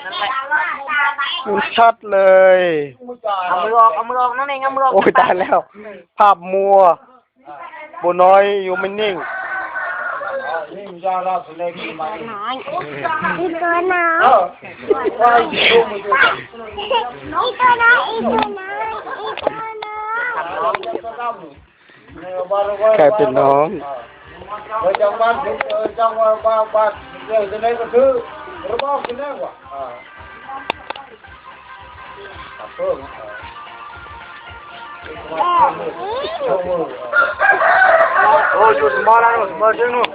ມັນຊັດເລີຍ. ເອົາມືອອກ ເອົາມືອອກ ນ້ອງເອງ ເອົາມືອອກ. ໂອ້ຍ ຕາຍແລ້ວ ພາບມົວ. ບົວນ້ອຍຢູ່ໄມ່ນິ່ງ. ອີ່ຕົວນ້ອຍ ອີ່ຕົວນ້ອຍ ອີ່ຕົວນ້ອຍ ອີ່ຕົວນ້ອຍ. ກາຍເປັນນ້ອງ. ເອີ ຈັງຫວັດ ເອີ ຈັງຫວັດ ບາດ ບາດ ເອີ ຈະໄດ້ກໍຄື ລະບອກກິນແລ້ວວ່າ ອ່າ ໂອ້ ຢູ່ສະໝໍລະໂນ ສະໝໍເຊີງໂນ.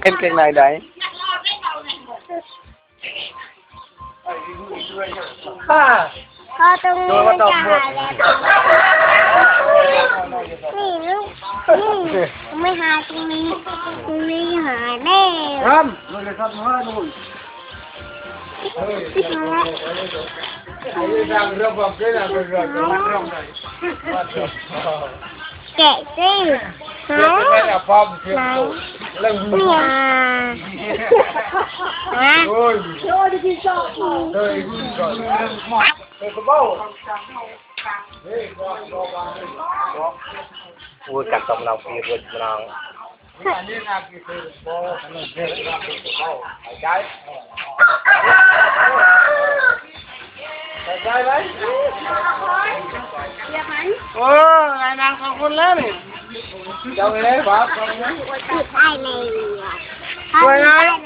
ເອີ ເປັນຈັ່ງໃດໃດ? ພໍ່ຕົງນີ້ມັນຈະຫາຍແລ້ວ. ນີ້ລູກ ນີ້ ໄປຫາຕົງນີ້ ຕົງນີ້ຫາຍແລ້ວ. ແກະຊິ ຫາ ເຮັດໄດ້ລະປ້ອມ ເຈັບໂຕ ເລື່ອງ ເນຍ ຫາ ໂອ້ຍ ໂອ້ຍ ກັນຕ້ອງເລົ່າ ເປັນເລື່ອງ ໂອ້ ນາງສອງຄົນແລ້ວນີ້ ເຈົ້າໄປເລີຍບາດ ໄປເລີຍ ໄປເລີຍ.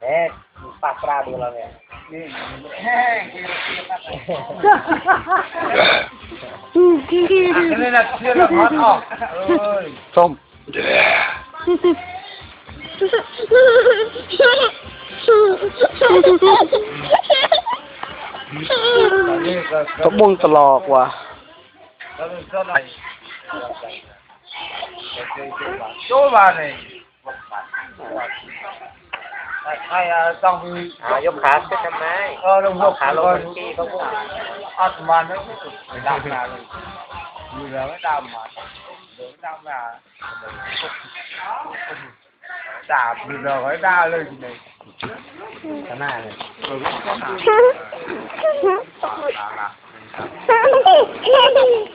ເອີ ປາກປາດູລາວເນຍ ນີ້ ສົ້ມ ຕົກບົງຕະຫຼອກວ່າ ໂຈບານນີ້ ໃຫ້ ເອີ ຕ້ອງມີ ອ່າ ຍົກຂາຂຶ້ນທຳໄມ? ເອີ ລົງຫົວ ເອົາຂາລົງ ມັນ ມັນ ອັດມານ ໄປດຳໜ້າເລີຍ ຢູ່ແລ້ວໄປດຳມາ ດຳໜ້າ ດາບຢູ່ແລ້ວໄປດາເລີຍ ຂະໜາດເລີຍ ເອີ ຂະໜາດ ຂະໜາດ.